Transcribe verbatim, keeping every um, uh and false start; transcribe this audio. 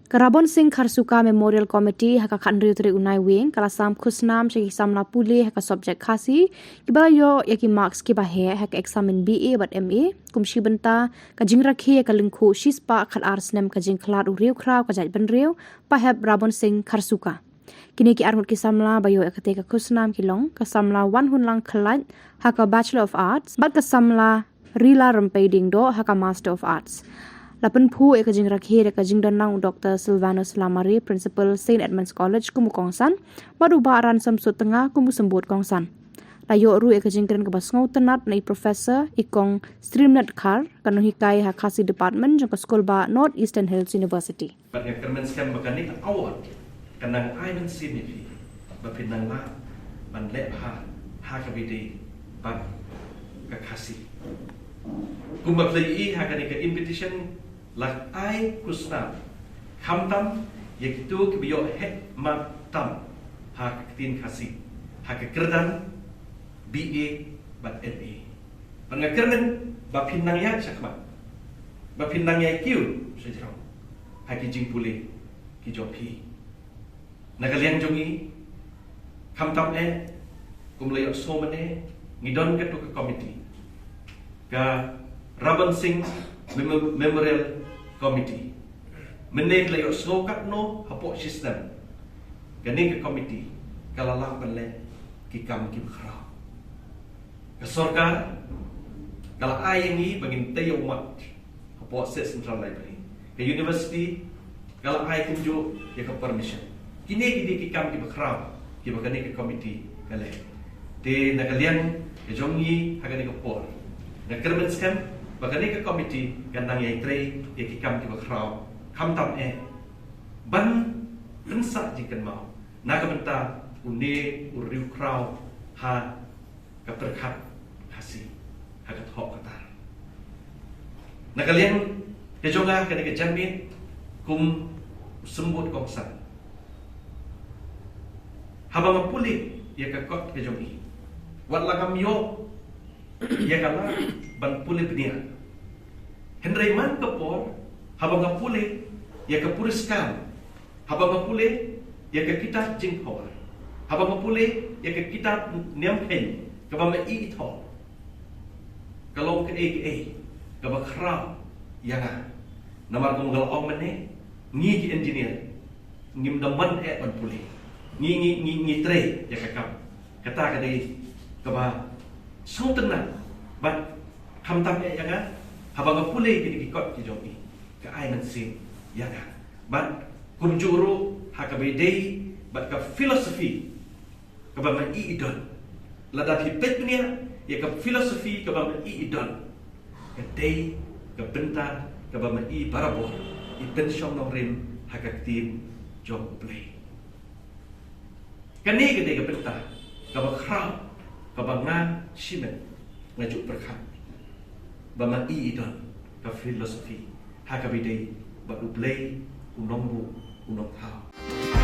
Ka Rabon Singh Kharsuka Memorial Committee ha ka khathynriew tarik u Naiwieng ka la sam khusnam sha ki samla pule ha ka subject Khasi kiba la ïoh ïa ki marks kiba heh ha ka exam B A bad M A kum shi bynta ka jingrakhe ïa ka lyngkhuh shispah khatar snem ka jingkhlad u riewkhraw ka jaitbynriew Pahep Rabon Singh Kharsuka. Kine ki arngut ki samla ba ïoh ïa kata ka khusnam ki long ka samla Wanhunlang Khlait ha ka Bachelor of Arts bad ka samla Rila Rympei Diengdoh ha ka Master of Arts. La pynphuh ïa ka jingrakhe da ka jingdonlang u Doctor Silvanus Lamare, Principal, Saint Edmund's College, kum u kongsan bad u Bah Ransom Sutnga kum u symbud kongsan. La ïoh ruh ïa ka jingkren kaba sngewtynnat na i Professor i Kong Srimnat Khar, ka nonghikai ha Khasi Department jong ka skul bah North Eastern Hills University. Bad nga kyrmen skhem ba kane ka award kan nang ai mynsiem ïa phi ba phin nang lah ban leh bha ha kaba ïadei bad ka Khasi. Kumba phi la ïohi ha kane ka invitation la ai khusnam khamtam ïa kito kiba ïoh heh mark tam ha ka ktien Khasi ha ka kyrdan B A bad M A. Bad nga kyrmen ba phin nang ïaid shakhmat, ba phin nang ïai kiew shajrong ha ki jingpule ki jong phi. Na ka liang jong ngi, khamtam eh kum la ïohsngew mynne, ngi don kato ka committee, ka Rabon Singh Memo- Memorial Committee. Mynne la ïohsngew katno hapoh shisnem kane ka committee ka la lah ban leh ki kam kiba khraw. Ka sorkar ka la ai ïa ngi ba ngin tei ïa u mat hapoh State Central Library. Ka university ka la ai kumjuh ïa ka permission. Kine ki dei ki kam kiba khraw kiba kane ka committee ka leh. Te na ka liang ka jong ngi ha kane ka por nga kyrmen skhem ba kane ka committee kan nang ïai trei ïa ki kam kiba khraw khamtam eh ban pynsah jingkynmaw na ka bynta une u riewkhraw ha ka pyrkhat Khasi ha ka thoh ka tar. Na ka liang ka jong nga kane ka janmiet kum u symbud kongsan, haba nga pule ïa ka kot ka jong i, wat la ngam ïoh ïa ka lad ban pule bniah, hynrei man ka por haba nga pule ïa ka puriskar, haba nga pule ïa ka kitab jingkhawar, haba nga pule ïa ka kitab niam kheiñ kaba ma i i thoh, ka long kaei kaei kaba khraw ïa nga. Namar kum nga la ong mynne, ngi ki engineer ngim da mon eh ban pule, ngi ngi ngi ngi trei ïa ka kam. Kata ka dei kaba sngewtynnat bad khamtam eh ïa nga haba nga pule kine ki kot ki jong i, ka ai mynsiem ïa nga. Bad kumjuh ruh ha kaba ïadei bad ka philosophy kaba ma i i don. Lada phi peit bniah ïa ka philosophy kaba ma i i don, ka dei ka bynta kaba ma i barabor i pynshong nongrim ha ka ktien jong U Blei. Kane ka dei ka bynta kaba khraw kaba nga shimet nga ju pyrkhat ba ma i i don ka philosophy ha kaba ïadei bad U Blei u nongbuh u nongthaw.